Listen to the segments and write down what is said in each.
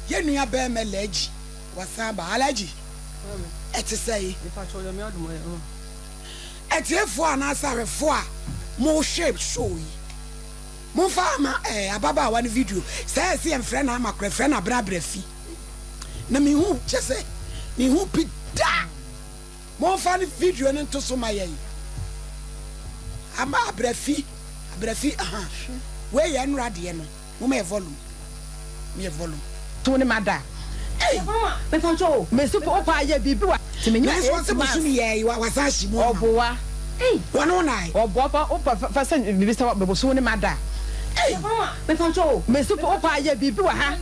Yɛn nua bɛɛma Alhaji wasan aba. Alhaji, ɛte sɛn? Atiefoɔ anaasɛ ahwɛfoɔ a mohwɛ show yi, momfa ama eh, ababaawa no video. Sɛ ɛsɛ yɛmfrɛ no ama korɛ, frɛ no abrabra fi. Na mehu kyɛ sɛ mehu bi da. Momfa ne video no nto so ma yɛn. Ama abrafi, abrafi, aha. Wei yɛ nnora deɛ no. Moma yɛ volume. Mo yɛ volume. To ne ma da. Ei! Mesi po wopɛ ayɛ biribi wa. Ti me nya Nanso 8 ɔse months. bosom yɛ yi wa wasan ahye mu ama wo. Ɔboa. Wɔne wo na ayɛ. Ɔboa pa wopɛ fa sɛ biribi sɛ bɛbosom ne ma da. Ei! Mesi po wopɛ ayɛ biribi wɔ ha.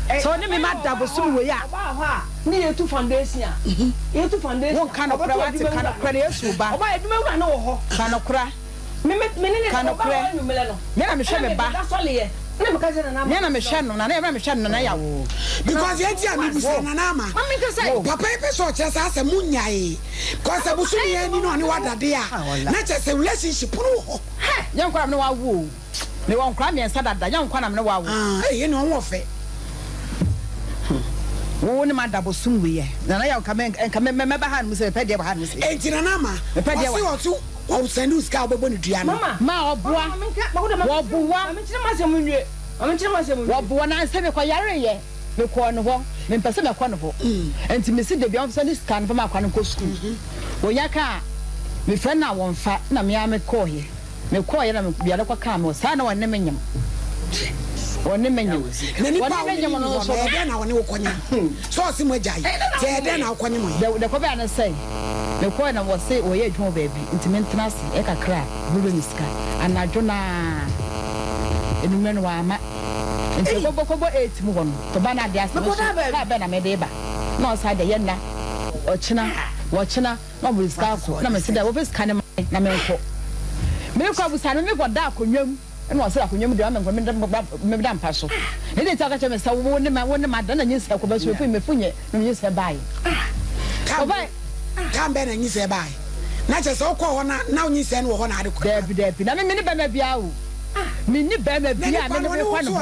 Sɛ ɔne me ma da bosom wei a. Wonka nokorɛ wate ka nokorɛ na Yesu ba. Ka nokorɛ. Ka nokorɛ, me na mehwɛ me ba, me na mehwɛ no, nana yɛ me na mehwɛ no, nana yaw. Because yɛn ti a mi busa nana ama papa yi pɛ sɛ ɔkyerɛ sɛ asɛ mo nyae because sɛ bosomi yɛn ni na ɔne wadade a na kyerɛ sɛ relationship no wɔ hɔ. Nyɛ nkwa na me ne wawo o, me wɔ nkwa mmiɛnsa dada, nyɛ nkwa na me ne wawo. Ah, ɛyɛ ne ɔho ɔfɛ. Wo ne ma da bosom wei ɛ, nana yaw nka me nka me mɛba ha nom sɛ mepɛ deɛ wɔ ha nom sɛ. Enti nana ama mepɛ deɛ ɔse wɔ. ɔse ɔsɛnde wo sika a wobɛbɔ no dua no. Ma ɔboa, wɔboa, wɔboa na sɛ mekɔ yareyɛ mekɔɔ ne hɔ mempɛ sɛ mɛkɔ ne hɔ nti mesi dabi ɔmfa ne sika no fa ma akwa no nkɔ sukuu wɔnya ka a mefrɛ no a wɔmfa na me ara mekɔɔyɛ mekɔɔyɛ na biara kɔ kaa me hɔ saa na wɔne me nyem wɔne me nyem Na nipa a wɔne me wone nyem ne no hɔ nso no ɛyɛ dɛn na wɔne wo kɔnyem sɛ ɔse mo agyae nti ɛyɛ dɛn na wokɔnyem ɛ? Dɛ kɔbɛa ne sɛ Mekɔe na wɔse wɔyɛ adwuma wɔ baabi nti mentena ase ɛ kakra a wɔbɛbrɛ me sika. Anadwo no ara, anwummerɛ no wɔamma. Nti ɛkɔbɔ kɔbɔ eight mu hɔ no, tɔba no ade ase, me nso kaa bɛn na mede reba? Na ɔsan de, yɛnna, ɔkyena, wɔkyena na wɔde sika akɔ. Na mese dɛ wɔmfa sika no mma me na menkɔ. Merekɔ abusa no, mekɔda akonnwa mu. Ɛna ɔse akonnwa mu deɛ ɔma me nkɔ meda mpa so. Ne deɛ nti ɔka kyerɛ me sɛ wo ne ma wo ne ma da na nyinsɛn kɔ bɛso mefu mefu nyɛ na nyinsɛn baeɛ. Ɔbae. Tam bɛn na nyinsɛn baeɛ? Na kyerɛ sɛ wokɔɔ hɔ na na nyinsɛn no wɔ hɔ na ade kɔ. Daabi daabi na me me ne bɛrima biara o. Me ni bɛrima biara me ne me kɔ ne hɔ.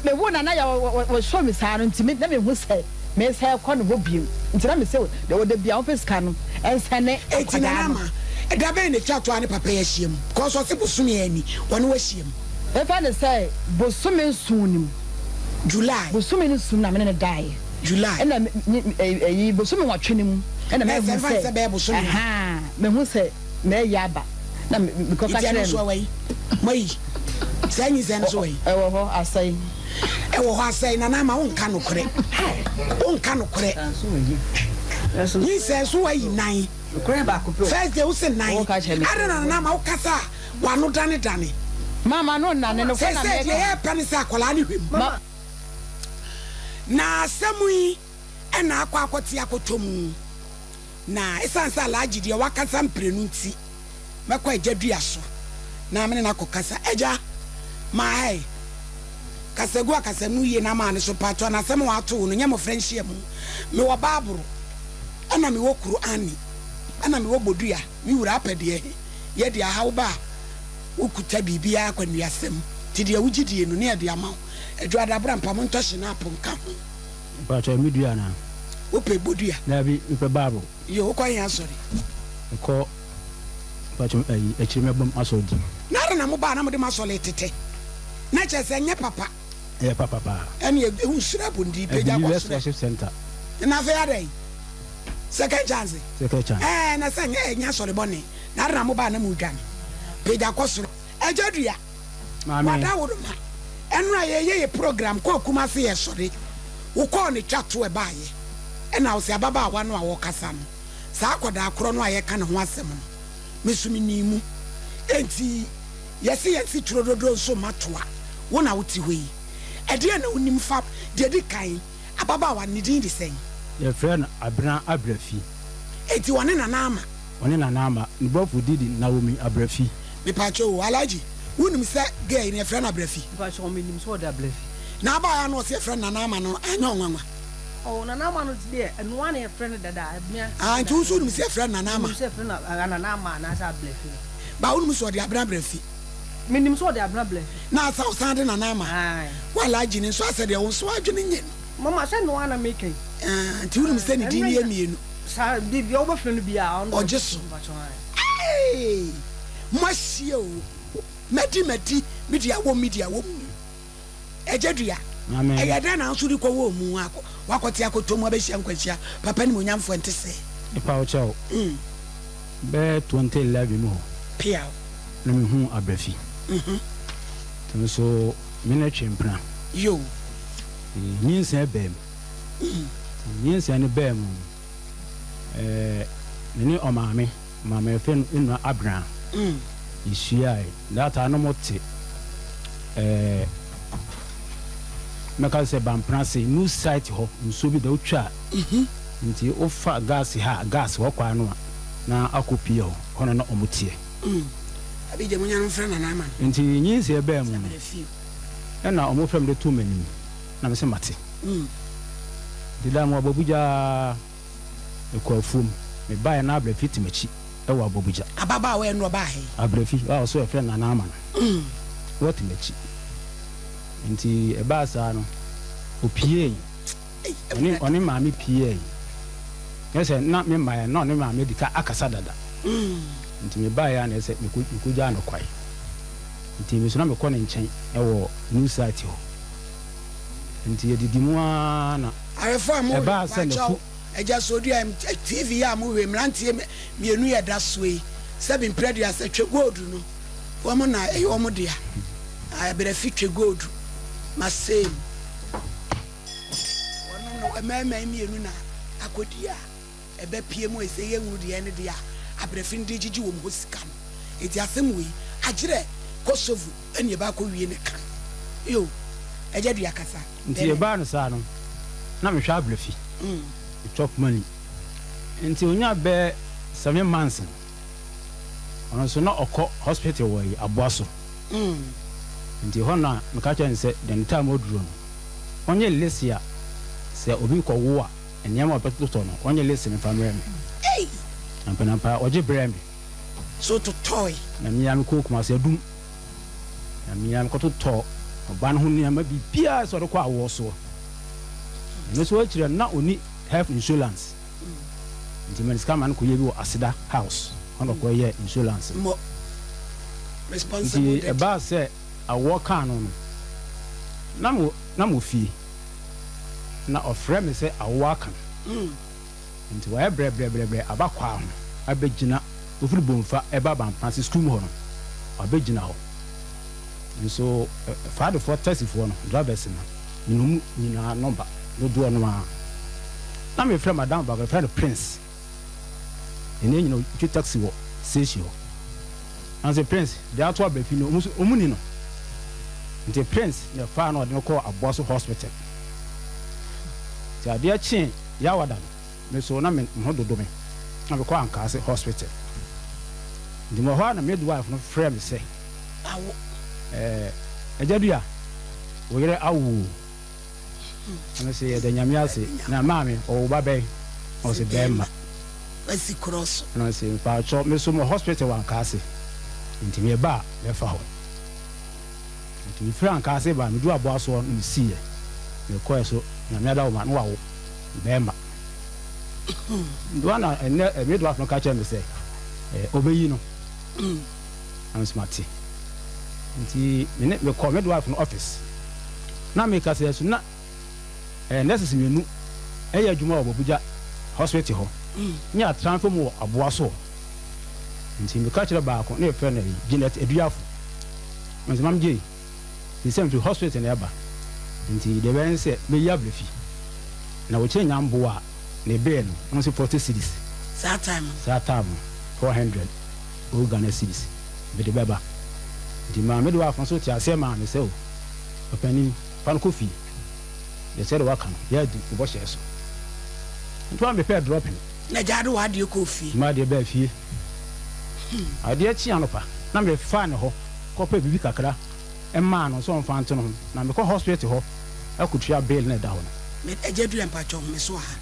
Me wo na na yɛ wɔ me saa no nti me na me hu sɛ. Mesan kɔ ne hɔ bio. Nti na mese wo da bia wopɛ sika no nsɛne Enti Nana akwadaa no. Ama, da bɛn na etwa to a ne papa yi ahyia mu? Cos ɔse bosome ani ɔne wo ahyia mu. Mefa no sɛ bosome nson no mu. July. Bosome no nson na me ne no daeɛ. July. Ɛna me ɛyi bosome nwɔtwe no mu ɛna Na mahu ɛsɛ mfa no sɛ sɛ bɛyɛ bosome a. Ahaa mahu sɛ mayi aba na mekɔ ka Nti ɛno kyerɛɛ nso no. ɛwɔ yi? Moayi saa nyinsɛn no nso wɔ yi? Ɛwɔ hɔ asɛe. Ɛwɔ hɔ asɛe nana ama wonka nokorɛ wonka nokorɛ nyinsɛn so wayi nan first day wose nan adɛn na nana ama wokasa a wano dane dane Mama no nnane nokorɛ na sɛsɛ deɛ meka. yɛpɛ ne sɛ akwadaa no hwɛ mu na asɛm yi ɛna akɔ akɔte akɔtɔ mu na ɛsiane sɛ Alhaji deɛ wakasa mprenu nti Mɛkɔ agya dua so na me ne no akɔkasa. Agya, ma ha yi. Kasa gu akasamu yie na maa no so. Paatwɔ, na asɛm a wɔato wo no, nyɛ mmɔfra nhyiamu. Mewɔ Baaboro, ɛna mewɔ kuro Anni, ɛna mewɔ Bodua. Me wura, apɛ deɛ he yɛ de aha wo ba a, wokuta biribiara akwannuasɛm, nti deɛ wogye die no, ne yɛde ama wo. Adwo Adabra, mpa mo ntɔ hyenaapo nka ho. Mpakyɛw, me dua anaa? Wopɛ Bodua? Daabi, mepɛ Baaboro. Yo, wokɔ he asɔre? Mekɔ mpakyɛw ayi akyire mɛbɔ m asɔre di. Na adɛn na mobaa na mode m'asɔre retete? Na kyerɛ sɛ ɛnyɛ papa. Ɛyɛ papa paa. Ɛne ehu soro abondiri pagya kɔ Believers soro. Worship Center. Na afei adɛn? Second chance. Second chance. Ɛɛ na sɛ ɛnyɛ ɛnyɛ asɔre bɔne. Na adɛn na mobaa na modwane? Pagya kɔ soro. Agya dua. Maame. Wadaworoma. Ɛnora yɛyɛ yɛ program kɔɔ Kumasi yɛ sɔre. Wokɔɔ ne twa to ɛbaayɛ. Ɛna ɔse ababaawa no a ɔkasa no. Saa akwadaa korɔ no a yɛka ne ho asɛm no, me nso menii mu. Enti yɛse yɛnse turo dodoɔ nso mma toa. Wo na wote hɔ yi, ɛdeɛn na wonim fa deɛ ɛdi kan, ababaawa no, ne din de sɛn? Yɛfrɛ no Abena Abrafi. Enti ɔne Nana Ama? Ɔne Nana Ama. Ne brɔfo din de Naomi Abrafi. Mepaakyɛw o, Alhaji, wonim sɛ girl yi no yɛfrɛ no Abrafi? Mepaakyɛw, menim sɛ ɔde Abrafi. Na abaeɛ a na ɔse yɛfrɛ no Nana Ama no, anyɛ wo nwanwa? Oh, Nana Ama no deɛ, ɛno ara na yɛfrɛ no dada. Ah, nti wo nso wonim sɛ yɛfrɛ no Nana Ama? Menim sɛ yɛfrɛ no Nana Ama anaasɛ Abrafi no. Ba wonim sɛ ɔde Abena Abrafi? Menim sɛ ɔde Abena Blafi. Na asa ɔsan de Nana Ama. Ae. Wo Alhaji no nso asɛ deɛ wo nso w'adwene nyɛ no. Mama sɛ noa na meka yi. Ah, nti wonim sɛ ne din no yɛ mmienu. Saa, deɛ wobɛfrɛ no biara ɔno deɛ Ɔgye so. Mpakyɛw, ae. Eii! Moahyia o. Madi madi, me deɛ awɔ me deɛ awɔ mu. Agya Dua, Maame. ɛyɛ dɛn na wo nso wode kɔwɔɔ mu akɔ, woakɔte akɔtɔ mu abɛhyia nkwanhyia papa animuonyamfoɔ ɛnte sɛɛ? Mepa wo kyɛw, bɛyɛ 2011 mu hɔ Peaw. na me huu Abrafi. Nti me nso me ne twe mpena. Yoo. Nti nyinsɛn baa mu. Nti nyinsɛn no baa mu no, ɛɛ me ne ɔmaame. Maame yɛfrɛ no Enua Abena. Yɛhyiae. That time na wɔte ɛɛ mɛka sɛ Bampenase new site hɔ nsuo bi da wotwa a nti wofa gas ha a gas hɔ kwan no a na akɔ pie hɔ hɔ na na wɔn teɛ. Abigya mo nya no mfrɛ Nana ama no. Nti nyinsɛn baa mu Sɛ no brɛ fie. ɛna wɔn frɛ me de too m'anim na me se mate. Nti da no wɔabɔ bugyaa. Mekɔɔ afuom. Mebaeɛ na Abrafi te m'akyi wɔ Abɔbugya. Ababaawa yi na ɔbaa ha yi. Abrafi, a ɔso yɛfrɛ no Nana Ama no, na ɔte m'akyi. Nti ɛbaa saa no, ɔpueeɛ. Ɔne, ɔne maame pueeɛ. Kyerɛ sɛ, na memmaeɛ no, na ɔne maame adi ka akasa dada. Nti mebaeɛ a na ɛsɛ sɛ mekɔ, mekɔgyaa no kwan. Nti me nso na mekɔ ne nkyɛn wɔ New Site hɔ. Nti yɛdidi mu ara na. Awɛfo a mo Ɛbaa sɛ pakyɛw n'afu. Agya Sodua TV yi a mo hwɛ mmeranteɛ mienu yi a ɛda soɔ yi sɛbi mprɛ aduasa twe gold no wɔn na ɛyɛ wɔn dea Abrɛfi twe gold ma same wɔn no mmarima yi mienu na akɔdi a ɛbɛ pie mu ɛsɛ yɛ nhunu deɛ ɛne deɛ a Abrɛfi no de gyegye wɔn hɔ sika no eti asɛm wei agyerɛ Kosovo ɛne ɛbɛ akɔ wie ne kan yo Agya Dua kasa. Nti ɛbaa no saa no, na mehwɛ Abrafi, me chop money. Nti ɔnyaa bɛyɛ seven months no, ɔno nso na ɔkɔ hospital wɔ yi Aboaso. Nti hɔ na meka kyerɛɛ no sɛ deɛ ne time aduru no, ɔnyɛ list a sɛ obi rekɔwo a nneɛma a ɔbɛtotɔ no, ɔnyɛ list no mfa mmrɛ me. Ampa-ni-ampa ɔgye brɛɛ me. So totɔe. Na me ara mekɔɔ Kumasi Adum. Na me ara mekɔtotɔɔ ɔbaa no ho nneɛma, biribiara sɛ ɔde kɔ awoɔ soɔ. Ɛno nso akyire no, na ɔnni health insurance. Nti mede sika ma no kɔyɛɛ bi wɔ Aseda House, hɔ na ɔkɔyɛɛ insurance no. Mmɔ. Responsible Nti daddy. ɛbaa sɛ awoɔ kaa no no, na mewɔ, na mewɔ fie. Na ɔfrɛ me sɛ awoɔ aka no. Nti wayɛ brɛbrɛbrɛbrɛ aba kwaa ho abɛgyina ofiri Bomfa ɛba Bamprase sukuu mu hɔ no wabɛgyina hɔ. Nso Faadefoɔ taxifoɔ no drivers no menim ɔmo nyinaa nɔmba dodoɔ no ara. Na mefrɛ madam baako yɛfrɛ no Prince ɛnɛ nyina ɔtwi taxi wɔ station hɔ. Na mese Prince deɛ ato aba fi no ɔmo nso ɔmo ni no. Nti Prince na ɛfaa no ɔde no kɔɔ Aboaso hospital. Nti adeɛ kyee Yawada no, me so na me ho dodo me na mekɔɔ Ankaase hospital. Nti mewɔ hɔ a na midwife no frɛɛ me sɛ, Awo. Eh, Agya Dua, wo yere awo o. Na me se, yɛda Nyame ase. Na maame, ɔwo ba bɛn? Na ɔse, bɛɛma. Wasi korɔ so. Na ɔse, mpakyɛw, me so mewɔ hospital wɔ Ankaase, nti meba a mɛfa hɔ. Nti mefiri Ankaase baa, meduru Aboasoɔ na mesiiɛ. Mekɔɛ so, Nyame adawoma, na wawo bɛɛma. Nti hɔ na ɛnnɛ midwife no ka kyerɛɛ me sɛ ɔbɛyi no. Na me nso mate. Nti me ne mekɔɔ midwife no office. Na meka sɛ so na nurses mienu yɛ adwuma wɔ Bobugya hospital hɔ ne atransfer mu wɔ Aboaso hɔ. Nti meka kyerɛ baako na yɛfrɛ no Janet Aduafo. Ɔse Mam Jay, seesei mefiri hospital na ɛba nti deɛ ɛbɛyɛ ne sɛ mɛyi abrɛ fi. Na wɔkyerɛ nya mboa a ne bill no ɔno nso 40 cedis. Saa time no. Saa time no 400 old Ghana cedis mede bɛba. Nti maa midwife no nso te aseɛ maa me sɛ o ɔpanin fa no kɔ fie deɛ sɛdeɛ waka no yɛadi wo bɔhyɛ so. Nti ɔma mepɛɛ dropping. Na gyaa de w'adeɛ kɔɔ fie. M'adeɛ baa fie. Adeɛ kyee anɔpa na mefaa ne hɔ kɔpɛɛ biribi kakra maa no sɛ ɔmfa nto ne ho na mekɔ hospital hɔ akɔtua bill no a ɛda hɔ no. Me agya dua mpakyɛw home so ha.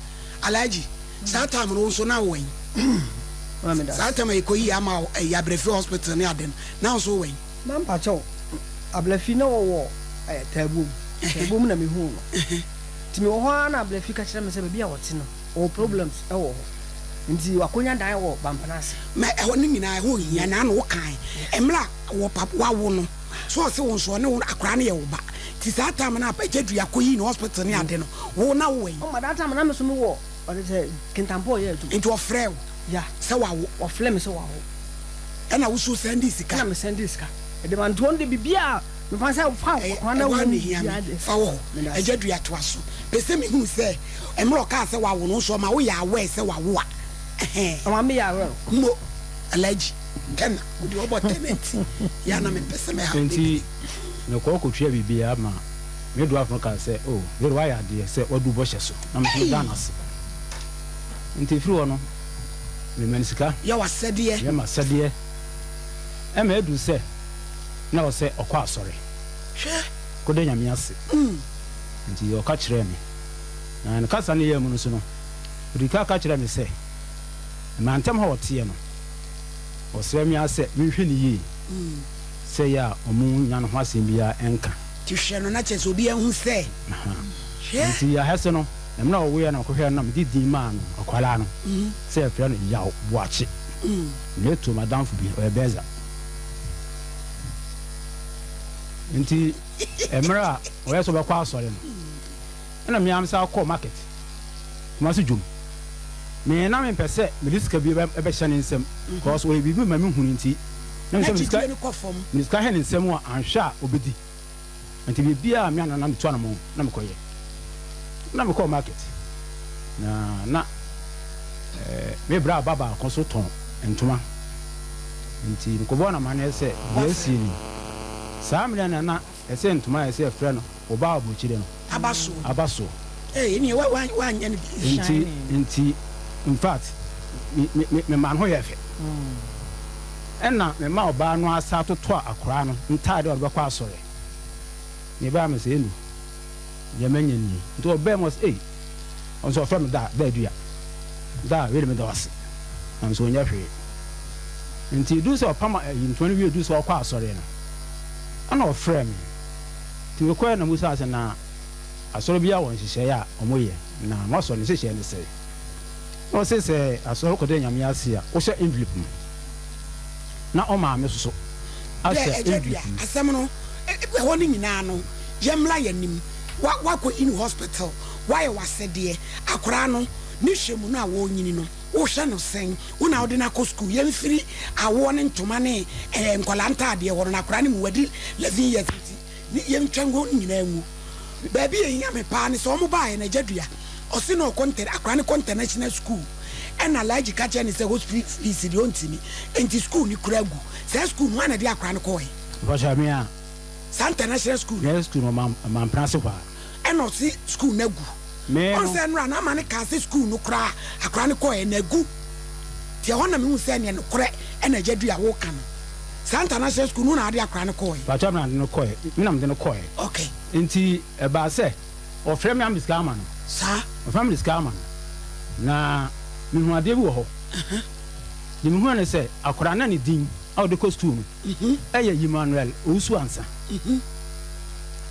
Alhaji saa time no wo nso na wowɛn? Saa time a yɛkɔyii ama wo ayi Abrɛfie hospital ne ade no na wo nso wowɛn? Ma mpakyɛw, Ablafi na wɔwɔ ɛɛ Taabuom. Taabuom na mehuu no. Nti mewɔ hɔ ara na Ablafi ka kyerɛ me sɛ baabi a ɔte no, ɔwɔ problems wɔ hɔ. Nti wakonya dan wɔ Bampena ase. Ma ɛhɔ no nyinaa ɛhɔ nhia, na ano wokae mmerɛ a wɔ pap wawo no, so ɔse wo nso ɔne wo akwadaa no yɛ wo ba. Nti saa time no a Agya Dua kɔyii no hospital ne ade no, wo na wowɔ he? Ɔma that time na me nso mewɔ ɔde sɛ Kintampo ɔyɛ adwuma. Nti ɔfrɛɛ wo Yeah. sɛ wawo? Ɔfrɛɛ me sɛ wawo. Ɛna wo so sɛndee sika? Ɛna me sɛndee sika de ma no. Nti ɔno deɛ biribiara a mefa sɛ fa akwadaa no Ɛhɔ awo ara no na ɛhia biribiara me. deɛ. Fa wɔ hɔ. Meda ase. Agya Dua toa so. Pɛ sɛ mehunu sɛ mmerɛ ɔkaa sɛ wawo no, wo nso ɔma woyɛ aware sɛ wawo a? Ɛhɛn. Ɔma meyɛ aware. Mo, Alhaji, tɛna, wo deɛ ɔbɔ tɛnɛnti, yɛ a na mempɛ sɛ mɛha wo Enti bebree. mekɔɔ kɔtuaa biribiara ma me dwarf no kaa sɛ, Oh, Jerry woayɛ adeɛ sɛ woadu bɔhyɛ so. Na me nso medaa no ase. Enti ɛfiri hɔ no, mema no sika. Yɛ w'asɛdeɛ. Yɛ m'asɛdeɛ. Ɛma ɛduru sɛ na ɛwɔ sɛ ɔkɔ asɔre. Hwɛ. Kɔda Nyame ase. Enti ɔka kyerɛɛ me. Na ne kasa no yɛɛ mu no nso no, ɔdii kan ka kyerɛɛ me sɛ, mantam hɔ a ɔteɛ no, ɔsrɛ me ara sɛ menhwɛ no yie, sɛ ɛyɛ a wɔnnya ne ho asɛm biara nka. Nti hwɛ no na kyerɛ sɛ obiara nhu sɛ. Hwɛ. Nti ahɛse no, mmerɛ a ɔwoeɛ na mekɔhwɛɛ no na mede din maa no, akwadaa no, sɛ yɛfrɛ no Yaw Boakye. Meto m'adamfo bi, ɔyɛ Bɛza. Nti mmerɛ a ɔyɛ sɛ ɔbɛkɔ asɔre no, ɛna me ara mesan kɔɔ market, Kumasi dwom. Me na mempɛ sɛ mede sika bi bɛhyɛ ne nsam, because ɔyɛ biribi ma mehunu nti, na mesɛ mede sika, mede sika hyɛ ne nsam a anhwɛ a ɔbɛdi. Nti biribiara a me ana na metu anamɔn na mekɔyɛ. Na mekɔɔ market, na na eh, me bra ba baako so tɔn ntoma. Nti mekɔbɔɔ no amanneɛ sɛ deɛ asie ni. Saa mmerɛ no na ɛsɛ ntoma a ɛsɛ yɛfrɛ no ɔbaa aburokyire no Aba soɔ. aba soɔ. Ee, ɛnneɛ wa wa wanyɛ no bi. Nti nti in fact me me me memaa ne ho yɛɛ fɛ. Ɛna memaa ɔbaa no ara san totɔɔ akoraa no ntaade a ɔde bɛkɔ asɔre. Mebaa me sɛ Enu, deɛ manya nie. Nti ɔbaa mu ɔsɛ ei, ɔno nso ɔfrɛ me da, da adua. Da, wei de meda wo ase. Nanso ɔnyɛ hwee. Nti ɛduru sɛ ɔpam ayi ntoma no wie duru sɛ ɔkɔ asɔre no, ɛna ɔfrɛɛ me. Nti mekɔɛ na mebisaa sɛ na asɔre biara wɔ nhyehyɛeɛ a wɔyɛ, na mo asɔre no nhyehyɛeɛ ne sɛn? Na ɔse sɛ asɔre kɔda Nyame ase a, wohyɛ envelope mu. Na ɔmaa me soso Berɛ ahyɛ Agya envelope Dua mu. asɛm no ɛhɔ no nyinaa no yɛmmra yɛnim wa wakɔ in hospital wayɛ wasɛdeɛ akoraa no ne hwɛ mu no a wɔnyini no wohwɛ no sɛn wo na wode no akɔ school yɛmfiri awoɔ ne ntoma ne eh, nkwadaa ntaadeɛ hɔ no na akoraa no mu wadi 11 years nti ne yɛntwa ngo no nyinaa ngu baabi a ɛhia me paa ne sɛ wɔn baeɛ no agya dua ɔse na ɔkɔ ntɛ akwadaa no kɔ international school ɛna Alhaji ka kyerɛ ne sɛ hospital fees deɛ ɔntumi nti school no kura agu saa school no hwan na ɛde akwadaa no kɔɔɛ Mpakyɛ me a. Saa international school no. International school no mampena ase hɔ a. Ɛna ɔse school no agu. Me no. Ɔn sɛ nnora no ama no kaa sɛ school no koraa akwadaa no kɔɔɛ no agu nti ɛhɔ na mehu sɛ neɛ nokorɛ ɛna agya dua woka no. Saa international school no wo na wode akwadaa no kɔɔɛ? Mpakyɛw me na mede no kɔɔɛ, me na mede no kɔɔɛ. Okay. Nti ɛbaa sɛ ɔfrɛ me a mede sika ama no. Saa. Ɔfrɛ me mede sika ama no. Na mehuu adeɛ bi wɔ hɔ. Deɛ mehuuɛ ne sɛ akwadaa no a ne din a ɔde kɔ school no yɛ Emmanuel Owusu Ansah.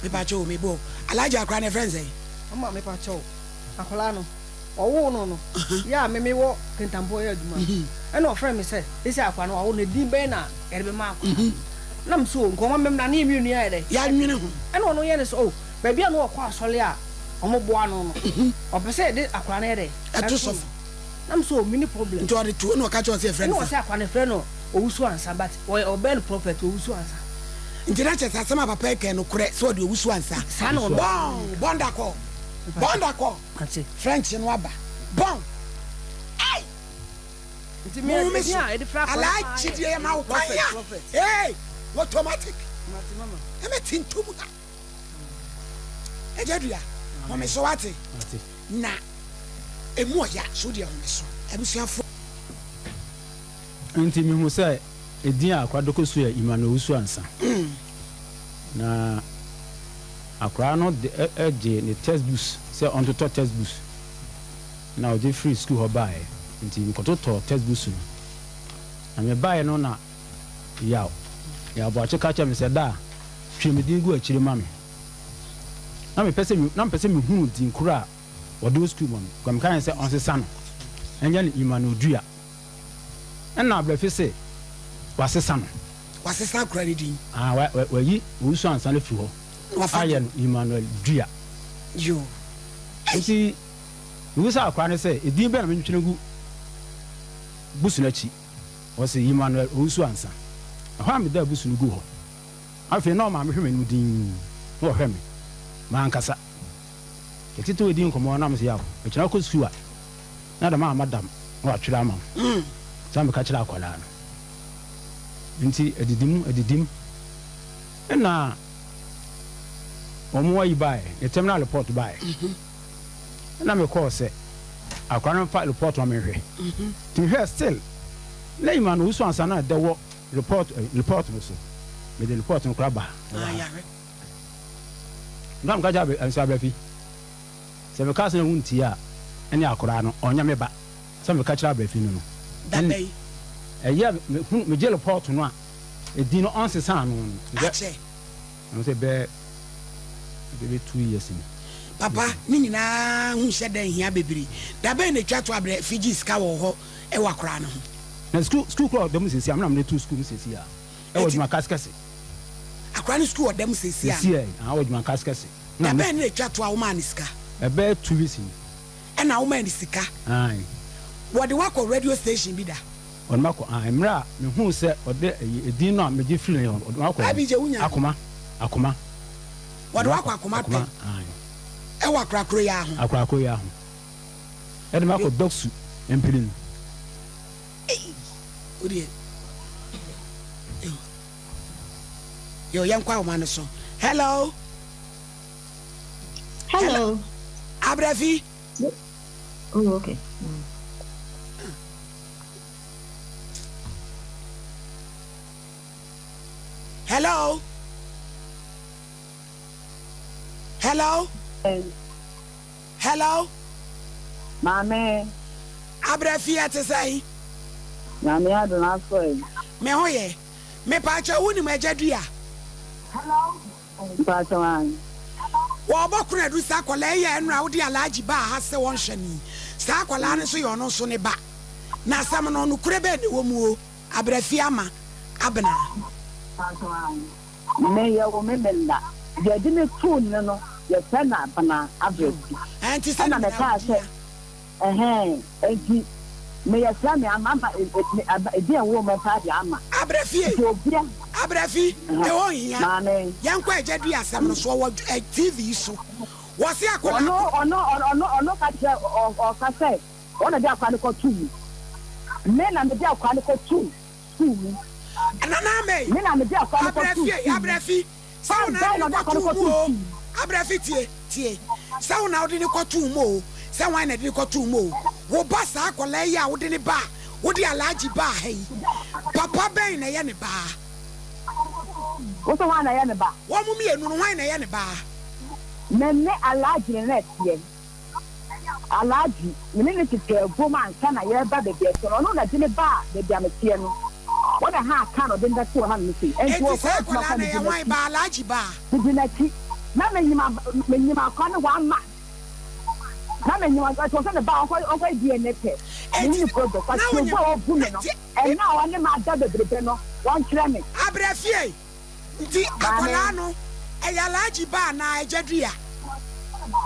Mepakyɛw o, mebɔ o. Alhaji akwadaa no yɛfrɛ no sɛn? Mama mepakyɛw, akwadaa no. Wɔwoo no no, yɛ a me mewɔ Kintampo yɛ adwuma no, ɛna ɔfrɛɛ me sɛ, seesei akwadaa no wɔawo no, edin bɛn na yɛde bɛma akwadaa no? Na me sɛ, oh, nka ɔma memmra na yɛn mmienu yɛayɛ dɛn? Yɛanwene ho. Ɛna ɔno yɛ ne sɛ, oh, baabi a na ɔkɔ asɔre a wɔboa no no, ɔpɛ sɛ yɛde akwadaa no yɛ dɛn? Ɛto sɔfo. Na me sɛ, oh, menni problem. Nti ɔde too, ɛna ɔka kyerɛɛ wo sɛ yɛfrɛ no Ɛna sɛn? ɔsɛ akwadaa no yɛfrɛ no Owusu Ansah, but ɔyɛ ɔbɛn no prophet Owusu Ansah. Nti na kyerɛ sɛ asɛm a papa yi kae nokorɛ sɛ ɔde Owusu Ansah. Saa na ɔno. Bɔn! Bɔn da kɔ! Bɔn da kɔ! Ate. French no aba. Bon! Ei! Nti me Mo me edin so. a yɛde frɛ akwadaa paa Alhaji yɛ deɛ yɛma wo kwan prophet a. prophet. Hey! Automatic. Mate mama. Ɛmɛ ti ntom ha. Agya dua, home so wate. Mate. Na emu ɔya so deɛ home so. Abusuafoɔ. Nti mehu sɛ edin a akwadaa de kɔ sukuu yɛ Emmanuel Owusu Ansah. Na Akwadaa no de gyee ne text books sɛ ɔntotɔ text books na ɔgye firii sukuu hɔ baeɛ nti mekɔtotɔɔ text books no na mebaeɛ no na yaw. Yaw Boakye ka kyerɛɛ me sɛ, Daa, twerɛ me din gu akyire ma me. Na mepɛ sɛ na mepɛ sɛ mehunu din korɔ a wɔde wɔ sukuu mu no. Nka meka kyerɛɛ no sɛ ɔnsesa no nyɛ no Emmanuel Dua. Ɛnna Abrafi se wasesa no. Wasesa akora no din. Ah, wa, wa, wayi Owusu Ansah no afiri hɔ. Na wafa Ayɛ no Emmanuel Dua. Yoo. Ei! Nti mebisaa akora no sɛ, edin bɛn na mentwerɛ ngu busu no akyi? Ɔse, Emmanuel Owusu Ansah. Ɛhɔ a medaa busu no guu hɔ. Afei na ɔmaame hwɛ m'anim dinn, na ɔhwɛ me. Mankasa. Yɛtetew dii nkɔmmɔ na mese, Yaw, mekyena kɔ sukuu a, na dɛm a madam na watwerɛ ama wo. Saa meka kyerɛɛ akwadaa no. Nti adidi mu, adidi mu, ɛna wɔn ayi baeɛ, ne terminal report baeɛ. Ɛna mekɔɔ sɛ akwadaa no mfa report ma menhwɛ. Nti mehwɛɛ still, na Emmanuel Owusu Ansah na ɛda wɔ report, report no so. Mede report no koraa ba ha. Ɛwɔ ha. Nka meka kyerɛ nso Abrafi, sɛ meka asɛm na wontie a, ɛne akwadaa no, ɔnyɛ me ba. Sɛ meka kyerɛ Abrafi no no, ɛne ɛyɛ a mehunu, megye report no a, edin no ɔnsesaa no no. Akyɛ. Ɛho sɛ bɛɛ, bɛyɛ 2 years ni. Papa, ne nyinaa ho nhyɛ da nhia bebree. Da bɛn na etwa to Abrafi gyee sika wɔ wo hɔ wɔ akwadaa no ho? Na sukuu, sukuu koraa ɔda mu seesei a, me na mede too sukuu mu seesei a, ɛwɔ adwuma kase kɛse. Akwadaa no sukuu ɔda mu seesei ana? Seesei a, ɔwɔ adwuma kase kɛse. Da bɛn na etwa to a womaa no sika? Ɛbɛyɛ 2 weeks ni. Ɛna womaa no sika? Aane. Wɔde wo akɔ radio station bi da? Wɔde me akɔ, aane. Mmerɛ a mehuu sɛ ɔde ɛyi, edin no a megye firii ne hɔ no, ɔde me akɔ Abigye, wonya no? Akoma, Akoma. Wɔde wo akɔ Akoma pɛn? Akoma, aane. Ɛwɔ Akorakoro yi ara ho? Akorakoro yi ara ho. Ɛde me akɔ Dɔksu mpire no. Ei, wo deɛ. Yo. Yo, yɛnkɔ ahoma no so. Hello. Hello. Abrafi. Oh, okay. Hello. Hello. Hello. Maame. Abrafi ɛte sɛn? Nyame adom asɔe. Me ho yɛ. Mepaakyɛw wonim Agya Dua? Mpaakyɛw aane. Wɔɔbɔ konadu sɛ akwadaa yi a ɛnora wode Alhaji baa ha sɛ wɔnhwɛ no yi, saa akwadaa no nso yɛ ɔno nso ne ba. Na asɛm no, nokorɛ bɛn na ɛwɔ mu o? Abrafi Ama Abena. Mpaakyɛw aane. Me yɛ wo me me nna. Deɛ de me too no no yɛfrɛ no Abena Abrafi. Ɛnti sɛ ne Ɛna nyinaa mekaa wo din sɛ a. Ɛhɛn, enti meyɛ srɛ me ama ama edin a ɛwɔ mu paa de ama. Abrafie, Nti obia. Abrafi, ɛhɔ nhia. Maame. Yɛnkɔ Agya Dua asɛm no so, ɔwɔ TV yi so. Wɔse akwadaa Ɔno, ko. ɔno, ɔno, ɔno ka kyerɛ, ɔ, ɔka sɛ, wɔn na de akwadaa no kɔtoo mu. Me na mede akwadaa no kɔtoo sukuu mu. Nana Amey, Me na mede akwadaa no kɔtoo Abrafie, sukuu mu. Abrafi, Sɛ wo na wode no kɔtoo mu oo, Abrafi tie, tie, sɛ wo na wode no kɔtoo mu oo, sɛ hwan na ɛde no kɔtoo mu oo, wo ba saa akwadaa yi a wode no baa, wode Alhaji baa ha yi, papa bɛn na ɛyɛ ne ba? Wo se hwan na ɛyɛ ne ba? Wɔn mmienu no, hwan na ɛyɛ ne ba? Me ne Alhaji na na ɛteɛ. Alhaji, me ne no tetɛɛ guam ansa na yɛreba baabi a ɛteɛ no. Ɔno na ɛde me baa baabi a meteɛ no. Wɔn na ha aka na ɔde me bɛtoo hanom sei. Enti Enti ɔkɔɔ saa adwuma akwadaa kɔ a no, medi ɛyɛ hwan n'akyi. ba? Alhaji ba? Medi n'akyi. Na menyim ab menyim akwa no one month. Na menyim ɔkyerɛ sɛ ne ba ɔnkɔ ɔnkɔyɛ DNA test. Enti Menye no problem. na But obu wonyim a ɔbu me na no, tie ɛna a ɔne me ada bebrebe no, wɔnkyerɛ me. Abrɛ fie. Nti akwadaa Maame. no ɛyɛ Alhaji ba anaa Agya Dua?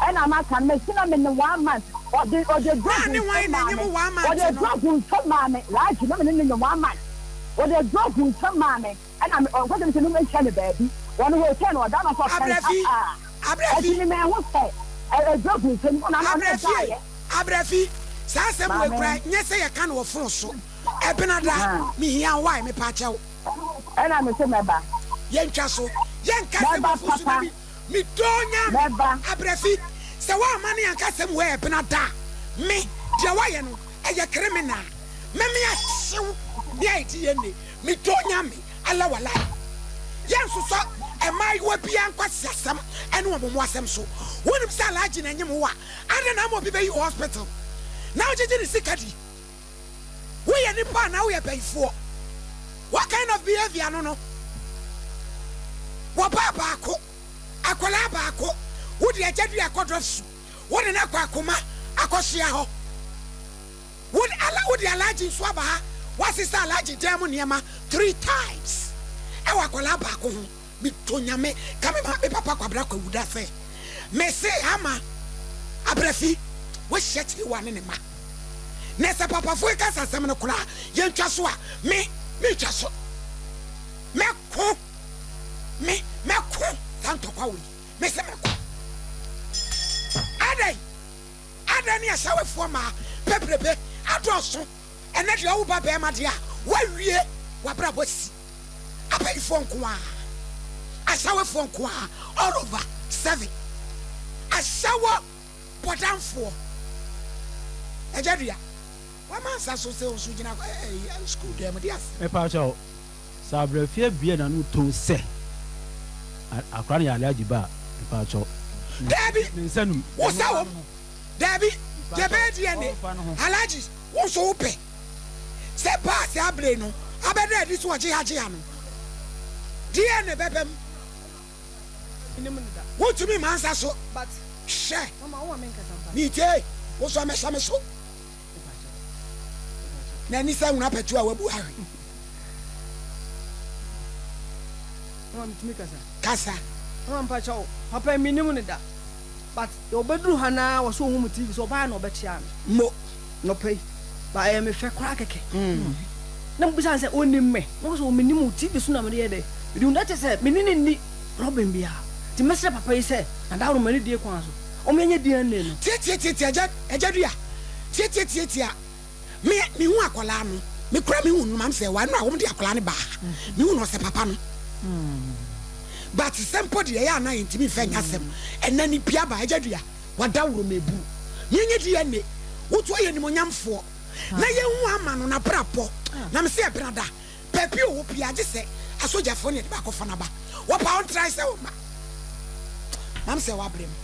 Ɛna maka no, mesi na me ne one month. Ɔde ɔde Na drug ne nso hwan na maa ɛnyem me. one month Ɔde no? drug nso maa me. Alhaji na me ne no nyem one month. Ɔde drug nso maa me. Ɛna me ɔnkɔ sɛ me sɛ me nhyɛ no baabi. Wɔn hotel no ɔda no nso ɔpɛ nsa Abrafi, paa. Abrafi. Ɛti me mɛho sɛ ɛ drug nso no na ɔne Abrafi ei, daeɛ. Abrafi, saa asɛm wei Maame. koraa nyɛ sɛ yɛka no wɔ phone so. Ɛbenada, Ahaa. mehia wo wai, mepaakyɛw. Ɛna me se mɛba. Yɛntwa so. Yɛnka asɛm Mɛba wɔ phone so na papa. me me dɔ Nyame. Mɛba. Abrafi, sɛ woamma ne anka asɛm wei ɛbenada a, me, deɛ woayɛ no, ɛyɛ criminal. Mɛme ahyew ne ayɛ DNA. Me dɔ Nyame, Allah walai. Yɛnsosɔ mmaayewa biara nkwaseasɛm ne wɔn mmoasɛm so. Wonim sɛ Alhaji na ɛnyem wo a, adɛn na ama obi bɛyi wo hospital na wogyegye ne sika di? Woyɛ nipa anaa woyɛ bayifoɔ? What kind of behavior no no? Wɔbaa baako, akwadaa baako, wode agya dua akɔdɔ su, wode no akɔ akoma akɔhyia hɔ. Wode ala wode Alhaji nso aba ha, woasesa Alhaji dan mu nneɛma three times ɛwɔ akwadaa baako ho. Metɔ Nyame ka me ma me papa Kwabena Kwawu da sɛ, mese Ama Abrafi, woahyia Kyerewaa ne ne mma. Na sɛ papafoɔ yi ka sɛ asɛm no koraa yɛntwa so a, me mentwa so. Mɛko, me mɛko saa ntɔkwa wei. Mese mɛko. Adɛn? Adɛn ne asawefoɔ mmaa bebrebe adɔɔso ɛnɛ deɛ ɔwo ba bɛɛma deɛ a wawie wabrabɔ si abayifoɔ nko ara asawefoɔ nko ara all over seven asawo bɔdamfoɔ agya dua wama nsa so sɛ ɔso gyina ɛɛ school dɛm de ase. Mepa kyɛw, Sɛ abrafie bue n'ano tom sɛ akora no yɛ Alhaji ba a, mepakyɛw, Daabi, ne nsa num. Wo nsa wom. Daabi, deɛ ɛbɛyɛ deɛ ne, Alhaji, wo nso wo pɛ sɛ baa saa bere no abɛda adi sɛ ɔgye agye ano. Deɛ na ɛbɛba mu. Wontumi mma nsa so. Hwɛ, metie, wo nso amɛhyɛ me so. N'ani sɛ nwura pɛtu a wabu ahwe. Kasa. Mama mpa kyɛw papa yi menim no da but ɔbɛduru ha naa wɔ so ɔhu mu TV so ɔbaa na ɔbɛkyea me. Mo. Nɔpa yi ba ɛyɛ me fɛ koraa kɛkɛ na mebisa no sɛ ɔnim me na ɔsɛ ɔmenim wo TV so na mede yɛ dɛ mede hu na kyɛ sɛ mene ne nni problem biara nti mɛsrɛ papa yi sɛ nadaworo m'ani die kwan so Ɔmo yɛnyɛ DNA no. Tiatiatiatia agya agya dua tiatiatiatia me me hu akwadaa no me kura me hu no mam sɛ wa no a wɔn de akwadaa no baa ha me hu no ɔsɛ papa no but sɛ mpo deɛ ɛyɛ anan ntumi nfɛ nyɛ asɛm ɛnna ne pia ba agya dua wada wuro ma eburu yɛnyɛ DNA wotu ayɛ nimonyamfoɔ na yɛn hu ama no na brabɔ na me sɛ ɛbena da baabi ɔwɔ pia agye sɛ asogyafoɔ ne yɛde baakɔ fa n'aba wɔpa ɔntrae sɛ ɔma mam sɛ wabrɛ mu.